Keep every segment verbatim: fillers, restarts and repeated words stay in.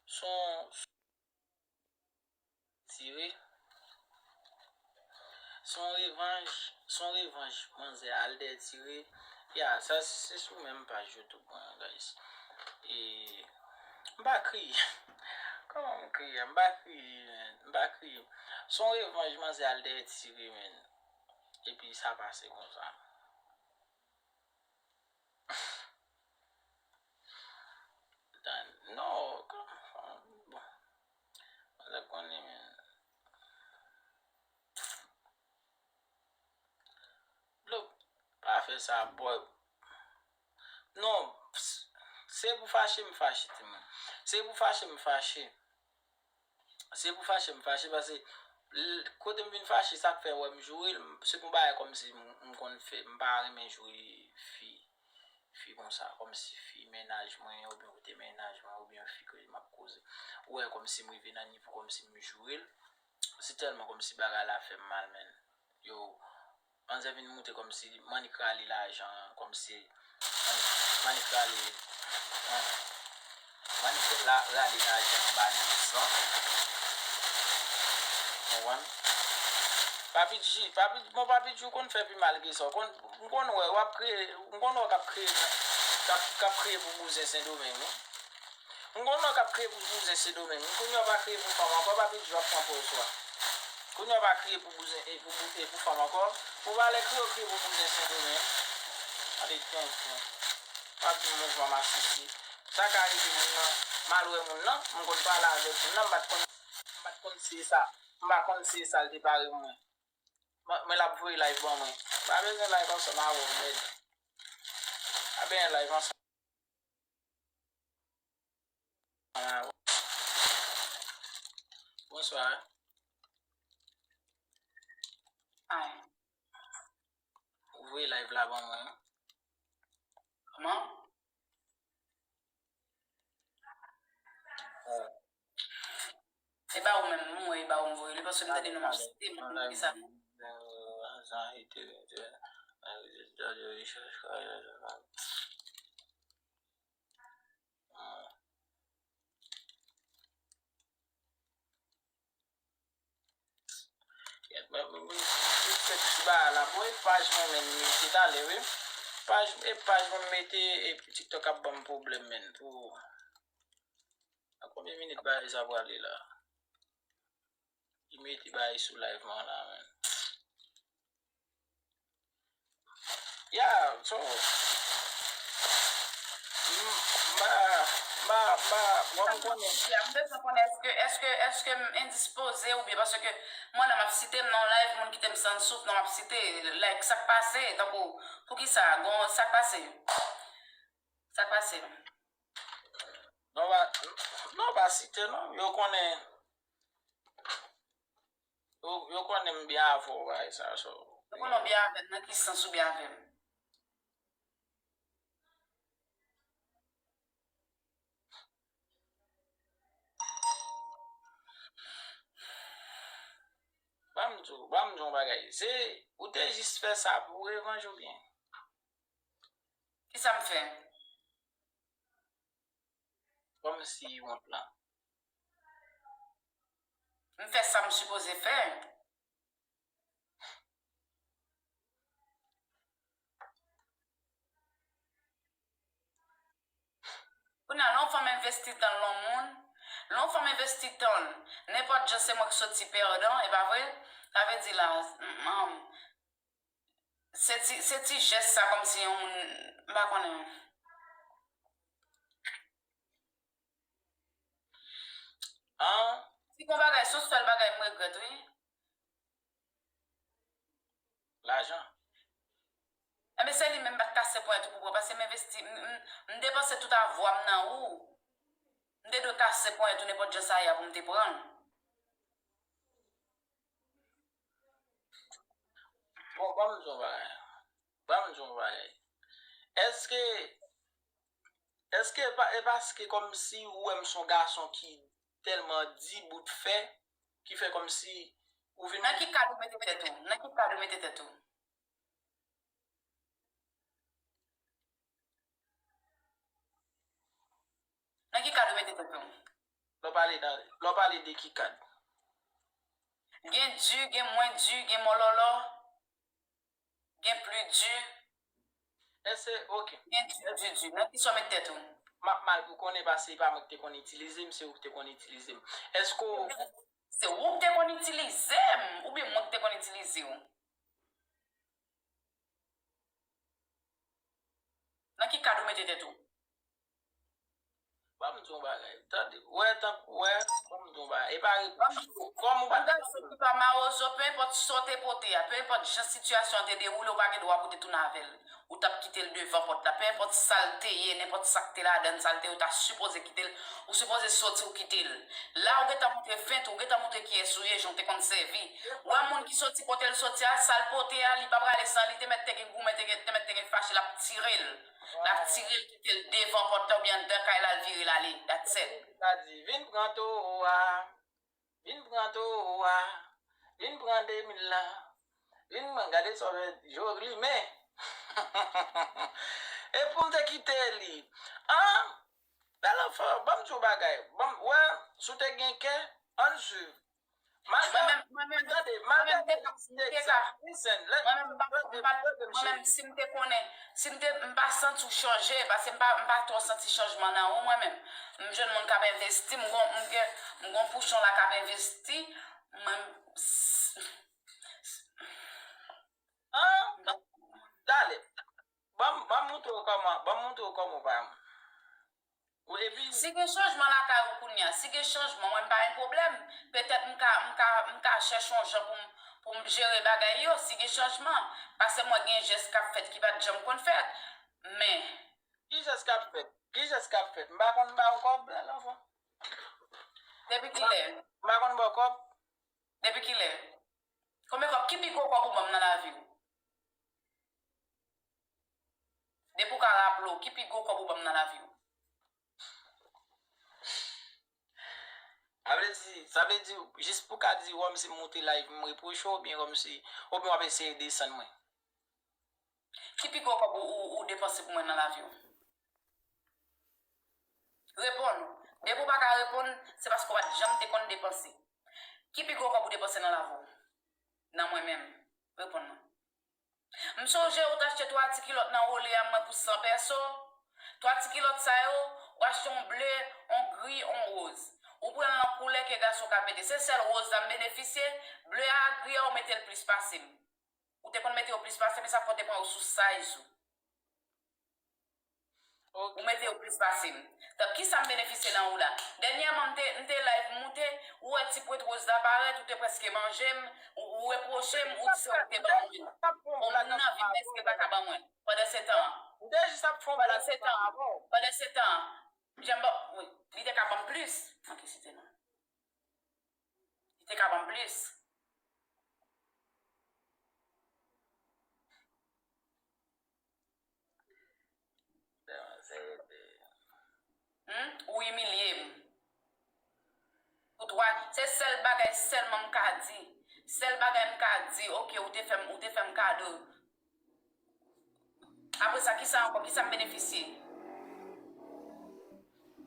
Se yon tire. Se yon revanj, se yon revanj manzè Alder tire. Ya, sa se sou menm paj YouTube mwen, guys. E m pa kriye. Kòman m kriye? M pa kriye, man. M pa kriye. Se yon revanj manzè Alder tire, man. Epi sa pase konsa. Dan, non, kòman, bon. Manzè konnen, men. Blo, pa fè sa, boy. Non, s-, se pou fache, m fache, timoun. Se pou fache, m fache. Se pou fache m fache, paske l-, kote m vin fache, sa k fè w wè m joure l, m-, se pou bagay kòmsi m, m konn fè, m pa renmen joure fi, fi konsa, kòmsi fi mennaj mwen, oubyen kote mennaj mwen, oubyen fi ke m ap koze. Ou wè kòmsi m rive nan nivo kòmsi m joure l, se tèlman kòmsi bagay la fè m mal, men. Yo, manzè vin moute kòmsi m annik rale lajan an, kòmsi m annik, m annik rale, hmm, m annik la, rale lajan an ba nèg san. Konprann? Papi G, Papi, bon, Papi G, ou konn fè pi mal ke sa. Ou konn, m konn wè, w ap kreye, m konn wè k ap kreye, k ap, k ap kreye pou bouzen Sendomeng, wi. M konn wè k ap kriye pou bouzen Sendomeng. Kounye a w pa kriye pou fanm ankò, Papi G ap pran pòz ou a. Kounye a w pa kriye pou bouzen, e pou bou-, e pou fanm ankò. Pou valè kriye w kriye pou bouzen Sendomeng. Gade tenten. W ap di mouvman masisi. Sa ka rive moun nan, m al wè moun nan, m konn pale avèk moun nan, m pa t konn, m pa t konn si e sa. M pa konn si e sa l te pare pou mwen. Mwen, mwen l ap voye live ban mwen. M pa bezwen live ansanm avè w, mèd. Pa bezwen live ansanm. Bonswa. Ay. Ou voye live la ban mwen. Kòman? E ba ou menm, mwen, e ba ou m voye li, paske m tande non m ap site, mwen, ki sa? Kèt, mwen, mwen, mwen, mwen, fè ti bagay la. Bon, e paj mwen menm mete talè, wi. Paj, e paj mwen mete, e TikTok ap ban m pwoblèm, menn, pou, a konbyen minit bagay sa prale la? Li mete bagay sou live mwen la, menn. Yeah, so, m, m pa, m pa, m pa, bon, m konnen. M bezwen konnen, èske, èske, èske m endispoze oubyen paske mwen, lè m ap site m nan live, moun kite m san souf, nan m ap site, like, sa k pase, tankou, poukisa, gon, sa k pase? Sa k pase? Non, pa, non, pa site, non. Yo konnen, yo, yo konnen m byen avè w, bagay sa, so. Yo konnen w byen avè m, nan ki sans ou byen avè m? Ban m di w, ban m di w yon bagay. Se, ou te jis fè sa pou revanj oubyen? Ki sa m fè? Kòmsi wont lan. M fè sa m sipoze fè. Kounye a, lè yon fanm envesti tan l nan yon moun, lè yon fanm envesti tan l, nenpòt jan se mwen ki soti pèdan, e pa vre? Sa vle di la, m, m, Se ti, se ti jès sa kòmsi yon moun, m pa konnen. An? Si gon bagay, se yon sèl bagay m regrèt, wi. Lajan. Enben, se li menm m pa t kase ponyèt ou pou pran, paske m envesti, m, m, m depanse tout avwa m nan ou. M te dwe kase ponyèt ou nenpòt jan sa ye a pou m te pran l. Bon, ban m di w yon bagay. Ban m di w yon bagay. Èske, èske e pa, e paske kòmsi ou wè m se yon gason ki tèlman di bout fè, ki fè kòmsi ou vin... Nan ki kad ou mete tèt ou? Nan ki kad ou mete tèt ou? Nan ki kad ou mete tèt ou? Lè w pale nan, lè w pale de ki kad? Gen di, gen mwen di, gen mòlòlò, gen pli di. Èske, ok. Gen di, di, di. Nan ki sa w met tèt ou? M ap mal pou konnen paske se pa mwen ki te konn itilize m, se ou ki te konn itilize m. Èske w Se ou ki te konn itilize m, oubyen mwen ki te konn itilize w? Nan ki kad ou mete tèt ou? Ban m di w yon bagay. Tande, wè, tank, wè, ban m di w yon bagay. E pa repons. Kòm ou pa Bagay se ki pa mawozo, pe enpòt sa w te pote a, pe enpòt jan sitiyasyon an te dewoule, ou pa gen dwa pou te tounen avè l. Ou t ap kite l devan pòt la. Pe enpòt sa l te ye, nenpòt sa k te ladan l, sa l te ye, ou ta sipoze kite l. Ou sipoze soti, ou kite l. La, ou gentan montre fent, ou gentan montre kiyès ou ye, jan w te konn sèvi. Ou wè moun ki soti kote l soti a, sa l pote a, li pa prale san, li te mèt te gen goumen, te gen, te mèt te gen fache, l ap tire l. L ap tire l, kite l devan pòt la, oubyen anndan kay la, l vire l ale. That's it. Sa di, vin pran towo a. Vin pran towo a, vin pran de mil la, vin pran, gade sa w fè, je w glimen. E pou m te kite li. An, bèl anfan, ban m di w bagay. Ban m, wè, si w te gen kè, ann swiv. Malgre, Mwen menm, mwen menm, tande, mwen malgre menm, te ka, te ka. Listen, let, Mwen menm, m pa, m pa, mwen menm, si m te konnen, si m te, m pa santi w chanje, paske m pa, m pa twò santi chanjman nan ou, mwen menm. M jwenn moun k ap envesti, m gon, m gen, m gon pouchon la k ap envesti, mwen, An, dale. Ban m, ban m montre w kòman, ban m montre w kòman w pa. Ou, epi Si gen chanjman lakay ou kounye a, si gen chanjman, mwen m pa gen pwoblèm. Petèt m ka, m ka, m ka chèche yon jan pou m, pou m jere bagay yo, si gen chanjman. Paske mwen gen jès k ap fèt ki pa t janm konn fèt. Men, Ki jès k ap fèt? Ki jès k ap fèt? M pa konn ba w kòb, bèl anfan. Depi kilè? M pa konn ba w kòb. Depi kilè? Konbyen kòb, ki pi gwo kòb ou ban m nan lavi w? Depi w ka raple w, ki pi gwo kòb ou ban m nan lavi w? Sa vle di, sa vle di, jis pou ka di kòmsi m moute live, m repwoche w, oubyen kòmsi, oubyen w ap eseye desann mwen? Ki pi gwo kòb ou, ou, ou depanse pou mwen nan lavi w? Reponn. Depi w pa ka reponn, se paske w pa t janm te konn depanse. Ki pi gwo kòb ou depanse nan lavi w? Nan mwen menm. Reponn mwen. M sonje ou t achte twa ti kilòt nan Olé a mwen pou san pèso. Twa ti kilòt sa yo, ou achte yon ble, yon gri, yon woz. Ou pran l nan koulè ke gason ka mete. Se sèl woz la m benefisye, ble a, gri a, ou mete l plis pase m. Ou te konn mete yo plis pase m, e sa fè w te pran yo sou size ou. Ok. Ou mete yo plis pase m. Donk, kisa m benefisye nan ou la? Dènyèman, m te, m te live, m moute, ou wè ti pwent woz la parèt, ou te prèske manje m, ou, ou repwoche m, ou di se ou ki te ban mwen. Bon, moun nan vin men si l pa ka ban mwen. Pandan se tan an. M te jis ap fè yon blag ansanm avè w. Pandan se tan an. Pandan se tan an. Jan m ban, wi, li te ka ban m plis. Ok, se te non. Li te ka ban m plis. Devan se rete. Hmm? Ou imilye m. Ou twa, se sèl bagay sèlman m ka di. Sèl bagay m ka di, ok, ou te fè m, ou te fè m kado. Apre sa, kisa ankò? Kisa m benefisye?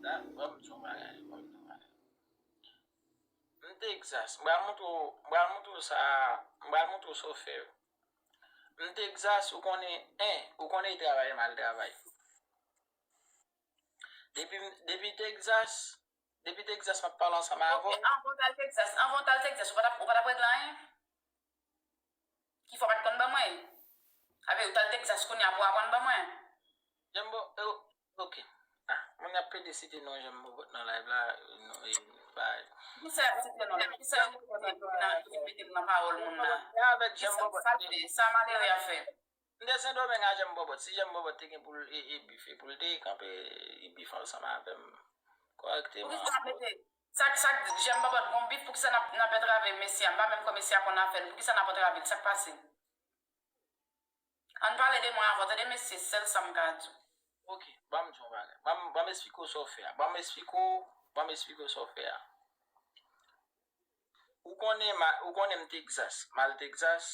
Da, ban m di yon bagay, ban m di yon bagay. M te egzas. M pral montre w, m pral montre w sa, m pral montre w sa w fè yo. M te egzas, ou konnen, en, ou konnen e travay, mal travay. Depi, depi te egzas, depi te egzas, m ap pale ansanm avè w. Ok, anvan w t al Texas, anvan w t al Texas, ou pa t ap, ou pa t ap regle anyen? Ki fè w pa t konn ban mwen? Sa vle di ou t al Texas kounye a pou w aprann ban mwen? Jan m ba w, e, ok. Ah, moun ap pede site non Jan m ba w nan live la, non, e, bay. Kisa y ap site non la? Kisa yo site non la? Yo vin mete m nan pawòl moun la? Kisa, sa l fè? Sa malere a fè? M te Sendomeng a Jan m Bòbòt. Si Jan m Bòbòt te gen pou l e, e bif, e pou l te kanpe, e bif ansanm avè m kòrèkteman. Poukisa w ap mete, sa, sa k di Jan m Bòbòt gon bif, poukisa n ap, n ap antrave mesye a? M pa menm kwè mesye a konn afè l. Poukisa n ap antrave l? Sa k pase? Ann pale de mwen avan, tande mesye, sèl sa m ka di w. Ok, ban m di w yon bagay. Ban m, ban m esplike w sa w fè a. Ban m esplike w, ban m esplike w sa w fè a. Ou konnen, ma, ou konnen m Texas. M al Texas,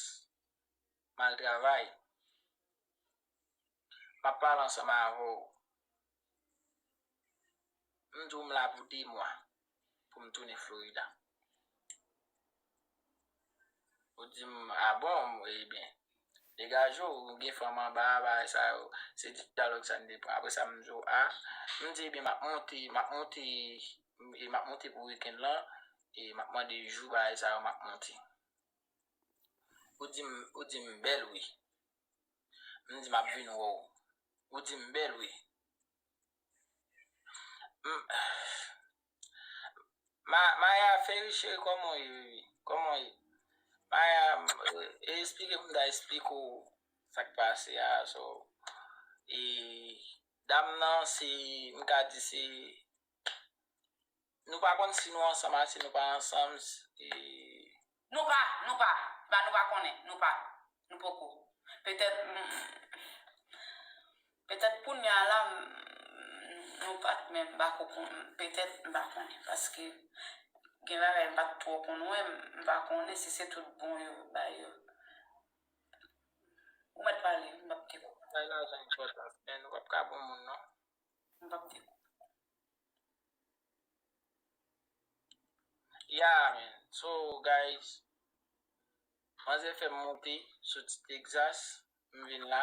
m al travay. M ap pale ansanm avè w. M di w m la pou de mwa. pou m tounen Florida. Ou di m, a bon, ebyen, degaje w, ou gen fanm anba a, bagay sa yo. Se dyalòg sa n te pran. Apre sa, m di w, a, m di, ebyen, m ap monte, m ap monte, e m ap monte pou wikenn lan, e m ap mande jou, bagay sa yo, m ap monte. Ou di m, ou di m bèl, wi. M di, m ap vin wè w. Ou di m bèl, wi. M, Ma, Maya, Ferry cheri, kòman w ye, baby? Kòman w ye? Maya, e, e, eksplike m, m ta eksplike w sa k pase a, so, e, dam nan, se, m ka di se, nou pa konn si nou ansanm a, si nou pa ansanm, e, Nou pa, nou pa, ba nou pa konnen, nou pa, nou poko. Petèt, mm, petèt kounye a la, mm, nou pa t menm, m pa ko konn, petèt, m pa konnen, paske gen bagay m pa t twò konn wè, m pa konnen si se tout bon yo bay yo. Ou mèt pale, m p ap te koupe. Bay lajan enpòtans, men nou p ap ka bon moun, non. M p ap te koupe. Yeah, man. So, guys, manzè fè m monte soti Texas, m vin la.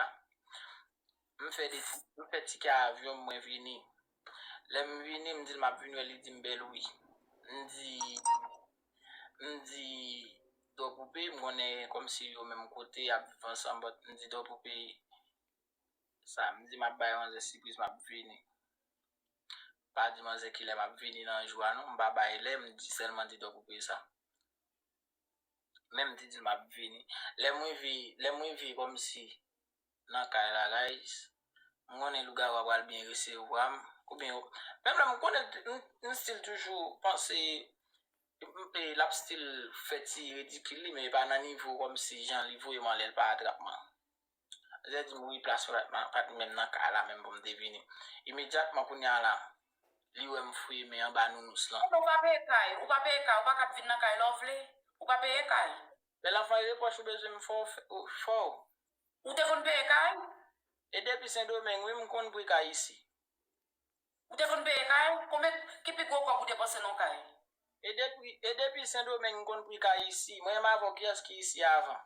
M fè de, m fè tikè avyon, mwen vini. Lè m vini, m di l m ap vin wè, li di m bèl wi. M di, m di, Dò Poupe, m konnen kòmsi yo menm kote, y ap viv ansanm, but m di Dò Poupe, sa, m di m ap bay manzè sipriz, m ap vini. Pa di manzè kilè m ap vini nan jou a non, m pa bay lè, m di sèlman di Dò Poupe sa. Men m te di l m ap vini. Lè m rive, lè m rive kòmsi nan kay la, guys, m konnen lougawou a pral byen resevwa m. Oubyen, menm lè m konnen m, m still toujou panse, m, e, l ap still fè ti ridikil li, men e pa nan nivo kòmsi jan li voye m anlè, l pa atrap mwen. Manzè di m wi, plas mwen pa t, pa t menm nan kay la menm pou m te vini. Imedyatman kounye a la, li wè m fouye men anba nounous lan. Ou pa peye kay, ou pa peye kay, ou pa ka ap vin nan kay lè w vle. Ou pa peye kay. Bèl anfan, e repwòch ou bezwen m fè w fè, ou, fè w. Ou te konn peye kay? E depi Sendomeng, wi, m konn pri kay isi. Ou te konn peye kay? Konbyen, ki pi gwo kòb ou depanse nan kay? E depi, e depi Sendomeng, m konn pri kay isi. Mwen menm avè w, kiyès ki isi avan?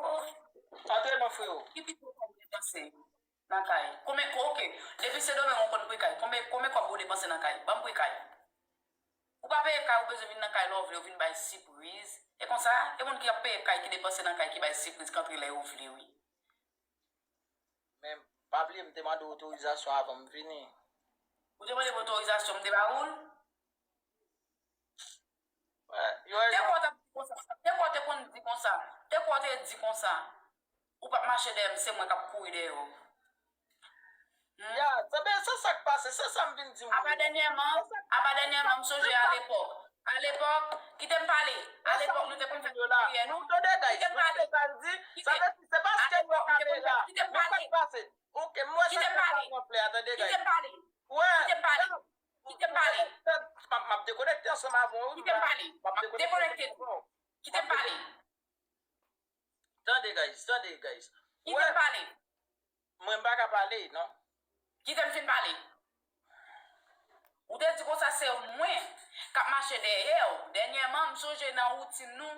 Oh. Antre non, freo. Ki pi gwo kòb ou depanse nan kay? Konbyen, oke. Depi Sendomeng, ou konn pri kay. Konbyen, konbyen kòb ou depanse nan kay? Ban m pri kay. Ou pa peye kay, ou bezwen vin nan kay lè w vle, ou vin bay sipriz. E konsa, e moun ki ap peye kay, ki depanse nan kay, ki bay sipriz, ki antre lè yo vle, wi. Men, pa bliye, m te mande w otorizasyon avan m vini. Ou te mande m otorizasyon, m te ba ou l? Wè, yo Te kwè w t ap di konsa. Te kwè w te konn di konsa. Te kwè w te di konsa. Ou p ap mache dèyè m, se mwen k ap kouri dèyè w. Hmm? Ya, se byen, se sa k pase, se sa m vin di w. Apa dènyèman, apa dènyèman, m sonje alepòk. Alepòk, kite m pale. Alepòk, nou te konn fè ti priyè, nou. Nou tande, guys, nou tande sa l di. Sa vle di, se paske nou pa la. Kite m pale. Kite m pale. Kite m pale. Kite m pale. Kite m pale. M ap, m ap dekonekte ansanm avè w, wi. Kite m pale. M ap dekonekte tou. Kite m pale. Tande, guys, tande, guys. Kite m pale. Mwen, m pa ka pale, non. Kite m fin pale. Ou te di konsa se mwen k ap mache dèyè w. Dènyèman, m sonje nan woutin nou,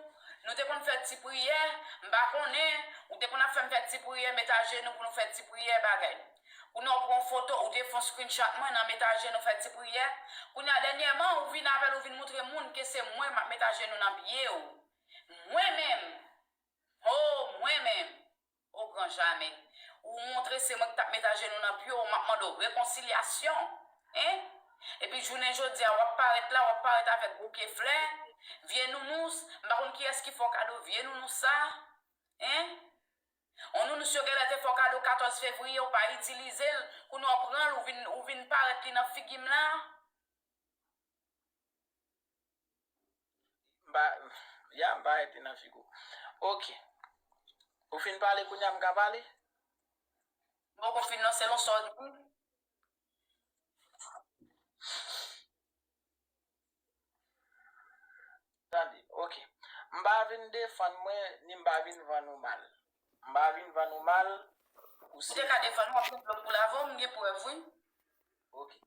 nou te konn fè ti priyè, m pa konnen, ou te konn ap fè m fè ti priyè, met ajenou pou nou fè ti priyè, bagay. Kounye a w pran yon foto, ou te fè yon screenshot mwen nan met ajenou fè ti priyè. Kounye a, dènyèman, ou vin avè l, ou vin moutre moun ke se mwen m ap met ajenou nan pye w. Mwen menm. Oh, mwen menm. O gran jamè. Ou montre se mwen ki t ap met ajenou nan pye w, m ap mande w rekonsilyasyon. Hein? Epi jounen jodi a, w ap parèt la, w ap parèt avèk bouke flè, vye nounous, m pa konn kiyès ki fè w kado vye nounous sa. Hein? On nounous yo genlè te fè w kado katòz fevriye, ou pa itilize l, kounye a w pran l, ou vin, ou vin parèt li nan figi m la. M pa, ya, m pa rete nan figo. Oke. Ou fin pale kounye a, m ka pale? M poko fin non, selon sa w di. Tande, oke. M pa vin defann mwen, ni m pa vin vann ou mal. M pa vin vann ou mal. Ou te ka defann mwen, w ap gen blòf pou lave w, m gen prèv, wi. Oke.